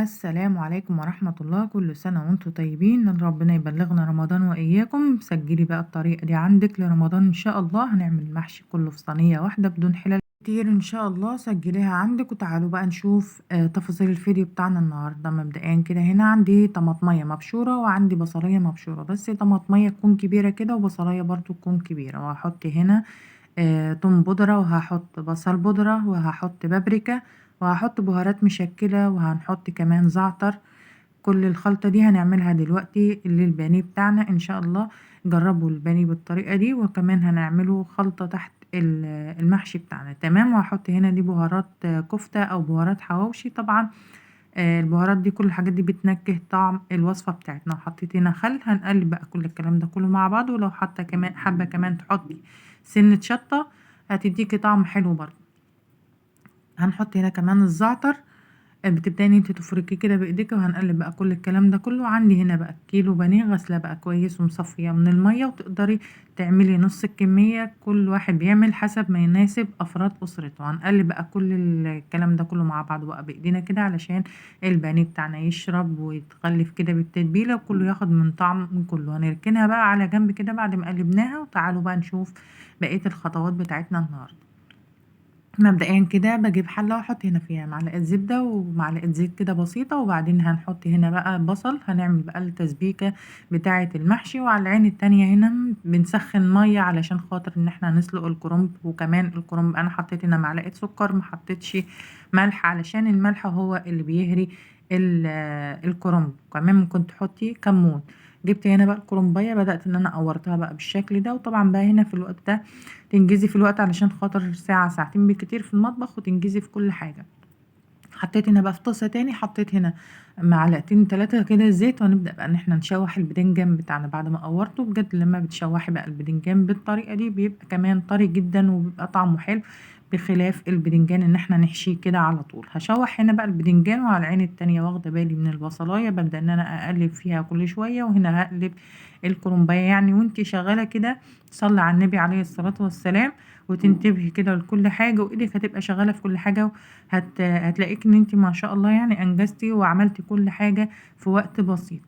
السلام عليكم ورحمة الله. كل سنة وانتم طيبين، ربنا يبلغنا رمضان وإياكم. سجلي بقى الطريقة دي عندك لرمضان إن شاء الله. هنعمل المحشي كله في صينية واحدة بدون حلل كتير إن شاء الله. سجليها عندك وتعالوا بقى نشوف تفاصيل الفيديو بتاعنا النهاردة. مبدئيا كده هنا عندي طماطمية مبشورة وعندي بصلية مبشورة، بس طماطمية تكون كبيرة كده وبصلية برضو تكون كبيرة. وهحط هنا توم بودرة، وهحط بصل بودرة، وهحط بابريكا، وهحط بهارات مشكلة، وهنحط كمان زعتر. كل الخلطة دي هنعملها دلوقتي للبانيه بتاعنا إن شاء الله. جربوا البانيه بالطريقة دي، وكمان هنعمله خلطة تحت المحشي بتاعنا. تمام. وهحط هنا دي بهارات كفتة أو بهارات حواوشي. طبعا البهارات دي كل الحاجات دي بتنكه طعم الوصفة بتاعتنا. وحطيت هنا خل. هنقلب بقى كل الكلام ده كله مع بعض. ولو حاطة كمان حابة كمان تحطي سنة شطة هتديكي طعم حلو برضه. هنحط هنا كمان الزعتر، بتبدأي ان انت تفركيه كده بايديك. وهنقلب بقى كل الكلام ده كله. عندي هنا بقى كيلو بانيه غسله بقى كويس ومصفيه من الميه، وتقدري تعملي نص الكميه، كل واحد بيعمل حسب ما يناسب افراد اسرته. هنقلب بقى كل الكلام ده كله مع بعض بقى بايدينا كده علشان البانيه بتاعنا يشرب ويتغلف كده بالتتبيله، وكله ياخد من طعم من كله. هنركنها بقى على جنب كده بعد ما قلبناها، وتعالوا بقى نشوف بقيه الخطوات بتاعتنا النهارده. مبدئيا كده بجيب حله واحط هنا فيها معلقه زبده ومعلقه زيت كده بسيطه، وبعدين هنحط هنا بقى بصل. هنعمل بقى التسبيكه بتاعه المحشي. وعلى العين التانية هنا بنسخن ميه علشان خاطر ان احنا نسلق الكرنب. وكمان الكرنب انا حطيت هنا معلقه سكر، ما حطيتش ملح علشان الملح هو اللي بيهري الكرنب. كمان ممكن تحطي كمون. جبت هنا بقى الكرنبايه، بدات ان انا قورتها بقى بالشكل ده. وطبعا بقى هنا في الوقت ده تنجزي في الوقت علشان خاطر ساعة ساعتين بالكتير في المطبخ، وتنجزي في كل حاجة. حطيت هنا بقى في طاسة تاني، حطيت هنا معلقتين 3 كده زيت، وهنبدأ بقى ان احنا نشوح البدنجان بتاعنا بعد ما قورته. بجد لما بتشوحي بقى البدنجان بالطريقة دي بيبقى كمان طري جدا وبيبقى طعمه حلو، بخلاف البدنجان ان احنا نحشيه كده على طول. هشوح هنا بقى البدنجان، وعلى العين التانية واخدة بالي من البصلاية، ببدأ ان انا اقلب فيها كل شوية. وهنا هقلب الكرنباية يعني، وانتي شغالة كده صلي على النبي عليه الصلاة والسلام، وتنتبهي كده لكل حاجة، وايدك هتبقى شغالة في كل حاجة. هتلاقيك ان انتي ما شاء الله يعني انجزتي وعملتي كل حاجة في وقت بسيط.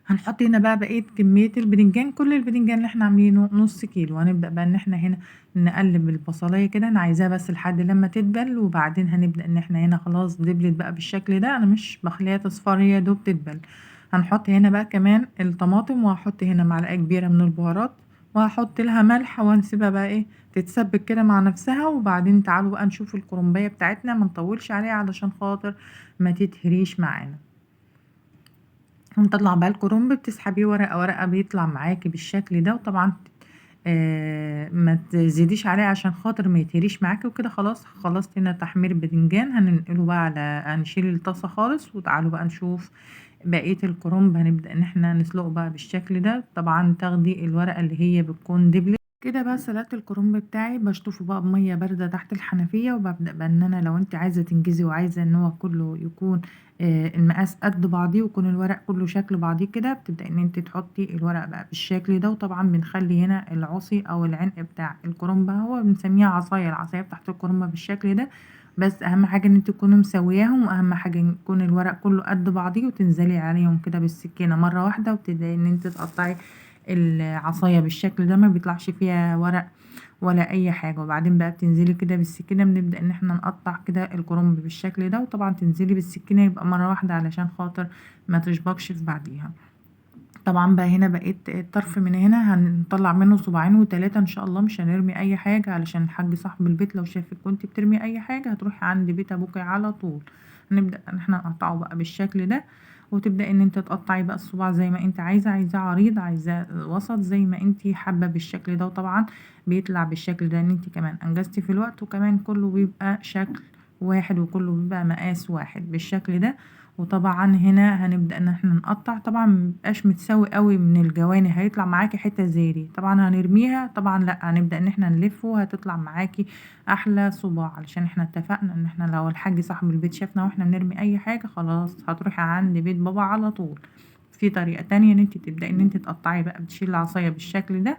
هنحط هنا بقى بقية كمية البدنجان، كل البدنجان اللي احنا عاملينه نص كيلو. هنبدأ بقى ان احنا هنا نقلب البصلاية كده، انا عايزاها بس لحد لما تدبل، وبعدين هنبدأ ان احنا هنا خلاص دبلت بقى بالشكل ده. انا مش بخليها تصفر، هي دوب تدبل. هنحط هنا بقى كمان الطماطم، وهحط هنا معلقة كبيرة من البهارات، وهحط لها ملح، وهنسيبها بقى ايه تتسبك كده مع نفسها. وبعدين تعالوا بقى نشوف الكرنباية بتاعتنا، ما نطولش عليها علشان خاطر ما تتهريش معانا. هنطلع بقى الكرنب، بتسحبيه ورقة ورقة بيطلع معاكي بالشكل ده. وطبعا ما تزيديش عليه عشان خاطر ما يتهريش معاكي وكده. خلاص خلصت هنا تحمير بدنجان، هننقله بقى على، هنشيل الطاسة خالص. وتعالوا بقى نشوف بقية الكرنب. هنبدأ ان احنا نسلقه بقى بالشكل ده. طبعا تاخدي الورقة اللي هي بتكون دبلت كده بقى. سلقت الكرنب بتاعي، بشطفه بقى بمية باردة تحت الحنفية، وببدأ بقى ان انا لو انت عايزة تنجزي وعايزة ان هو كله يكون المقاس قد بعضيه ويكون الورق كله شكل بعضيه كده، بتبدأ ان انت تحطي الورق بقى بالشكل ده. وطبعا بنخلي هنا العصي او العنق بتاع الكرنب، هو بنسميها عصاية، العصاية بتاعت الكرنب بالشكل ده. بس اهم حاجة ان انت تكونوا مسوياهم، واهم حاجة ان يكون الورق كله قد بعضيه، وتنزلي عليهم كده بالسكينة مرة واحدة، وتبدأي ان انت تقطعي العصاية بالشكل ده، ما بيطلعش فيها ورق ولا اي حاجة. وبعدين بقى بتنزلي كده بالسكينة، بنبدأ ان احنا نقطع كده الكرنب بالشكل ده. وطبعا تنزلي بالسكينة يبقى مرة واحدة علشان خاطر ما تشبكش في بعضيها. طبعا بقى هنا بقيت الطرف من هنا هنطلع منه صباعين وتلاتة ان شاء الله، مش هنرمي اي حاجة علشان الحاج صاحب البيت لو شافك وانت بترمي اي حاجة هتروحي عند بيت ابوكي على طول. هنبدأ ان احنا نقطعه بقى بالشكل ده، وتبدأ ان انت تقطعي بقى الصباع زي ما انت عايزة، عايزاه عريض عايزاه وسط زي ما انت حابة بالشكل ده. وطبعا بيطلع بالشكل ده ان انت كمان انجزتي في الوقت، وكمان كله بيبقى شكل واحد وكله بيبقى مقاس واحد بالشكل ده. وطبعا هنا هنبدأ ان احنا نقطع، طبعا مبقاش متساوي قوي من الجوانب، هيطلع معاكي حتة زي دي، طبعا هنرميها، طبعا لا، هنبدأ ان احنا نلفه وهتطلع معاكي احلى صباع، علشان احنا اتفقنا ان احنا لو الحاج صاحب البيت شافنا واحنا بنرمي اي حاجة خلاص هتروحي عند بيت بابا على طول. في طريقة تانية ان انت تبدأي ان انت تقطعي بقى، بتشيلي العصاية بالشكل ده،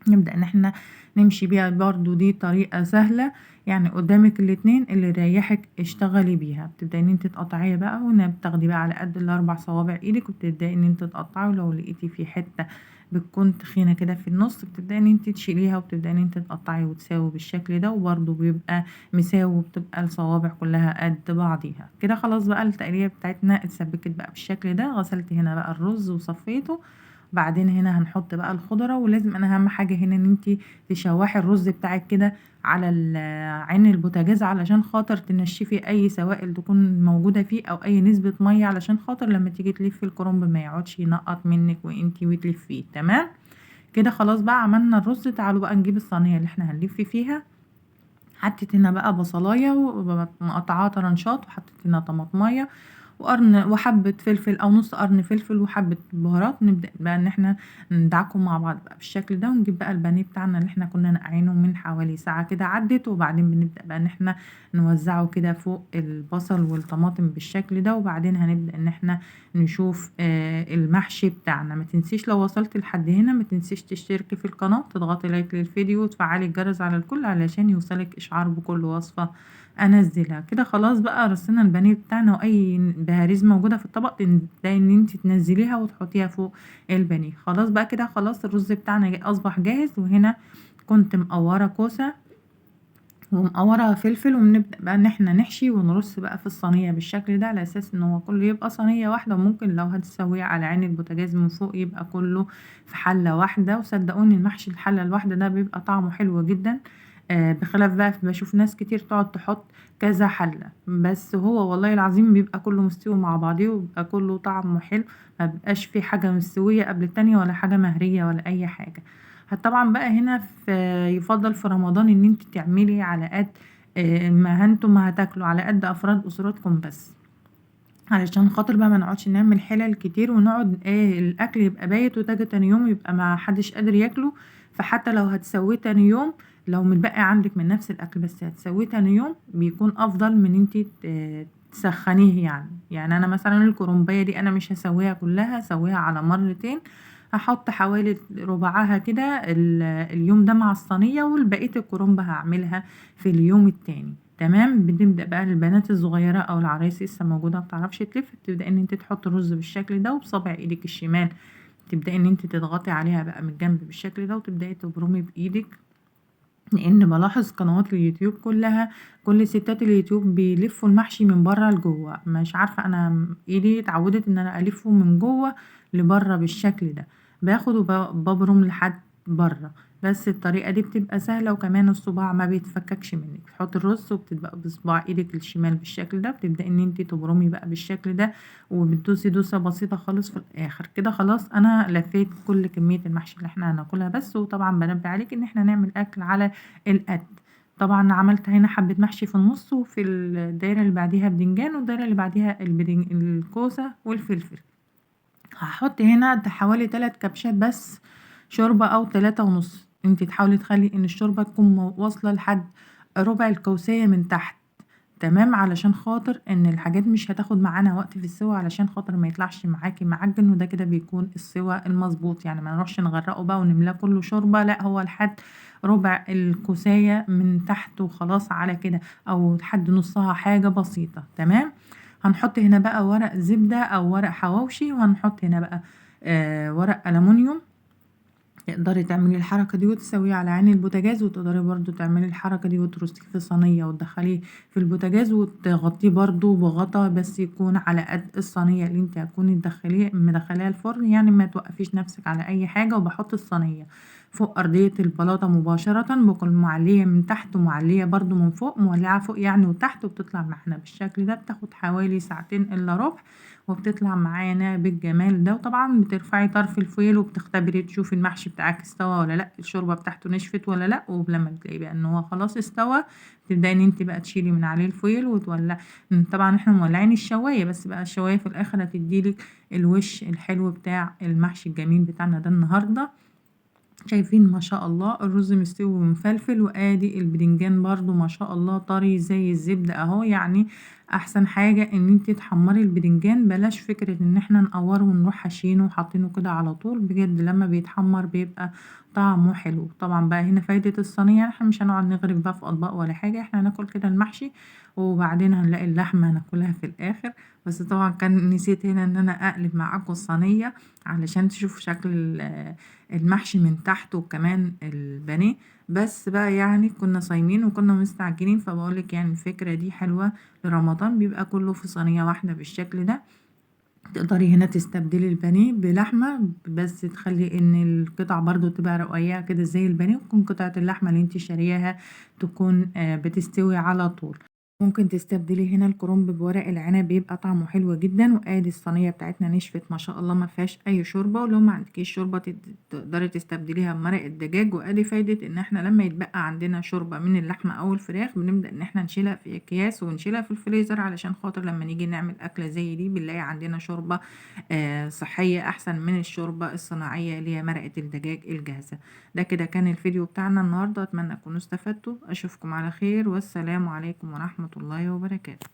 نبدأ ان احنا نمشي بيها. برضو دي طريقة سهلة، يعني قدامك الاتنين، اللي يريحك اشتغلي بيها. بتبدأي ان انت تقطعيها بقى، وبتاخدي بقى على قد الاربع صوابع ايدك، وبتبدأي ان انت تقطعي. ولو لقيتي في حتة بتكون تخينة كده في النص بتبدأي ان انت تشيليها، وبتبدأي ان انت تقطعي وتساوي بالشكل ده، وبرضو بيبقى مساوي وبتبقى الصوابع كلها قد بعضيها كده. خلاص بقى التقلية بتاعتنا اتسبكت بقى بالشكل ده. غسلت هنا بقى الرز وصفيته. بعدين هنا هنحط بقى الخضرة، ولازم انا اهم حاجة هنا ان انتي تشوحي الرز بتاعك كده على عين البوتاجاز، علشان خاطر تنشفي اي سوائل تكون موجودة فيه او اي نسبة مية، علشان خاطر لما تيجي تلفي الكرنب ما يقعدش ينقط منك وانتي وتلفيه. تمام كده خلاص بقى عملنا الرز. تعالوا بقى نجيب الصينية اللي احنا هنلف فيها. حطيت هنا بقى بصلاية ومقطعاها طرنشات، وحطيت هنا طماطماية وقرن وحبة فلفل او نص قرن فلفل وحبة بهارات. نبدأ بقى ان احنا ندعكم مع بعض بقى بالشكل ده، ونجيب بقى البانيه بتاعنا اللي احنا كنا نقعينه من حوالي ساعة كده عدت، وبعدين بنبدأ بقى ان احنا نوزعه كده فوق البصل والطماطم بالشكل ده. وبعدين هنبدأ ان احنا نشوف المحشي بتاعنا. ما تنسيش لو وصلت لحد هنا ما تنسيش تشتركي في القناة، تضغطي لايك للفيديو، وتفعلي الجرس على الكل علشان يوصلك اشعار بكل وصفة انزلها. كده خلاص بقى رصينا البانيه بتاعنا، واي بهاريز موجودة في الطبق تبداي ان انت تنزليها وتحطيها فوق البانيه. خلاص بقى كده خلاص الرز بتاعنا اصبح جاهز. وهنا كنت مقوره كوسة ومقوره فلفل، وبنبدا بقى ان احنا نحشي ونرص بقى في الصينية بالشكل ده، على اساس ان هو كله يبقى صينية واحدة. وممكن لو هتسويه على عين البوتاجاز من فوق يبقى كله في حله واحدة. وصدقوني المحشي الحلة الواحدة ده بيبقى طعمه حلو جدا، بخلاف بقى بشوف ناس كتير تقعد تحط كذا حلة، بس هو والله العظيم بيبقى كله مستوي مع بعضيه، وبيبقى كله طعمه حلو، ما بيبقاش في حاجة مستوية قبل التانية ولا حاجة مهرية ولا أي حاجة. طبعا بقى هنا يفضل في رمضان ان انت تعملي على قد ما انتم ما هتاكلوا، على قد افراد اسرتكم بس، علشان خاطر بقى ما نقعدش نعمل حلل كتير ونقعد الاكل يبقى بايت وتاجي تاني يوم يبقى ما حدش قادر ياكله. فحتى لو هتسويه تاني يوم، لو متبقي عندك من نفس الاكل بس هتسويه تاني يوم، بيكون افضل من انتي تسخنيه. يعني انا مثلا الكرنبايه دي انا مش هسويها كلها، هسويها على مرتين، هحط حوالي ربعها كده اليوم ده مع الصينية، والبقية الكرنبه هعملها في اليوم التاني. تمام. بنبدا بقى البنات الصغيرة او العرايس لسه موجودة ما بتعرفش تلف، بتبدا ان انت تحط الرز بالشكل ده، وبصابع ايدك الشمال تبداي ان انت تضغطي عليها بقى من الجنب بالشكل ده، وتبداي تبرمي بايدك. لان بلاحظ قنوات اليوتيوب كلها، كل ستات اليوتيوب بيلفوا المحشي من بره لجوه، مش عارفه انا ايدي اتعودت ان انا الفه من جوه لبره بالشكل ده، باخد وببرم لحد بره، بس الطريقة دي بتبقى سهلة، وكمان الصباع ما بيتفككش منك. تحطي الرز وبتبقى بصباع ايدك الشمال بالشكل ده، بتبداي ان انت تبرمي بقى بالشكل ده، وبتدوسي دوسة بسيطة خالص في الاخر كده. خلاص انا لفيت كل كمية المحشي اللي احنا هناكلها بس. وطبعا بنبه عليك ان احنا نعمل اكل على القد. طبعا عملت هنا حبه محشي في النص، وفي الدايرة اللي بعديها بدنجان، والدايره اللي بعديها الكوسه والفلفل. هحط هنا حوالي 3 كبشات بس شوربة او 3.5. انتي تحاولي تخلي ان الشوربة تكون واصلة لحد ربع الكوسية من تحت، تمام، علشان خاطر ان الحاجات مش هتاخد معانا وقت في السوا، علشان خاطر ما يطلعش معاكي معجن، وده كده بيكون السوا المظبوط. يعني ما نروحش نغرقه بقى ونملاه كله شوربة، لا هو لحد ربع الكوساية من تحت وخلاص على كده، او لحد نصها، حاجة بسيطة. تمام. هنحط هنا بقى ورق زبدة او ورق حواوشي، وهنحط هنا بقى ورق ألمونيوم. تقدري تعملي الحركة دي وتسويه على عين البوتاجاز، وتقدري برضو تعملي الحركة دي وترصيه في صينية وتدخليه في البوتاجاز، وتغطيه برضو بغطا بس يكون على قد الصينية اللي انت هتكوني مدخليها الفرن، يعني ما توقفيش نفسك على اي حاجة. وبحط الصينية فوق أرضية البلاطة مباشرة، بكون معلية من تحت ومعلية برضو من فوق، مولعة فوق يعني وتحت، وبتطلع معانا بالشكل ده. بتاخد حوالي ساعتين إلا ربع وبتطلع معانا بالجمال ده. وطبعا بترفعي طرف الفويل وبتختبري تشوفي المحشي بتاعك استوى ولا لا، الشوربة بتاعته نشفت ولا لا. ولما بتلاقي بقى ان هو خلاص استوى، تبداي ان انت بقى تشيلي من عليه الفويل وتولع. طبعا احنا مولعين الشوايه، بس بقى الشوايه في الاخر هتديلك الوش الحلو بتاع المحشي الجميل بتاعنا ده النهارده. شايفين ما شاء الله الرز مستوي ومفلفل، وادي البدنجان برضو ما شاء الله طري زي الزبدة اهو، يعني احسن حاجة ان انتي تحمري البدنجان، بلاش فكرة ان احنا نقوره ونروح حاشينه وحاطينه كده على طول، بجد لما بيتحمر بيبقى طعمه حلو. طبعا بقى هنا فايدة الصينية، احنا مش هنقعد نغرف بقى في اطباق ولا حاجة، احنا هناكل كده المحشي وبعدين هنلاقي اللحمة هناكلها في الاخر. بس طبعا كان نسيت هنا ان انا اقلب معاكم الصينية علشان تشوفوا شكل المحشي من تحت وكمان البانيه، بس بقى يعني كنا صايمين وكنا مستعجلين، فبقولك يعني الفكرة دي حلوة لرمضان، بيبقى كله في صينية واحدة بالشكل ده. تقدري هنا تستبدلي البانيه بلحمة، بس تخلي ان القطع برضو تبقى رقيقة كده زي البانيه، وتكون قطعة اللحمة اللي انتي شارياها تكون بتستوي على طول. ممكن تستبدلي هنا الكرنب بورق العنب، بيبقى طعمه حلو جدا. وادي الصينية بتاعتنا نشفت ما شاء الله، ما فيهاش اي شوربة، ولو ما عندكيش شوربة تقدري تستبدليها بمرق الدجاج. وادي فايدة ان احنا لما يتبقى عندنا شوربة من اللحمة او الفراخ بنبدأ ان احنا نشيلها في اكياس ونشيلها في الفريزر، علشان خاطر لما نيجي نعمل اكلة زي دي بنلاقي عندنا شوربة صحية احسن من الشوربة الصناعية اللي هي مرقة الدجاج الجاهزة. ده كده كان الفيديو بتاعنا النهاردة، اتمنى تكونوا استفدتوا، اشوفكم على خير، والسلام عليكم ورحمة الله وبركاته.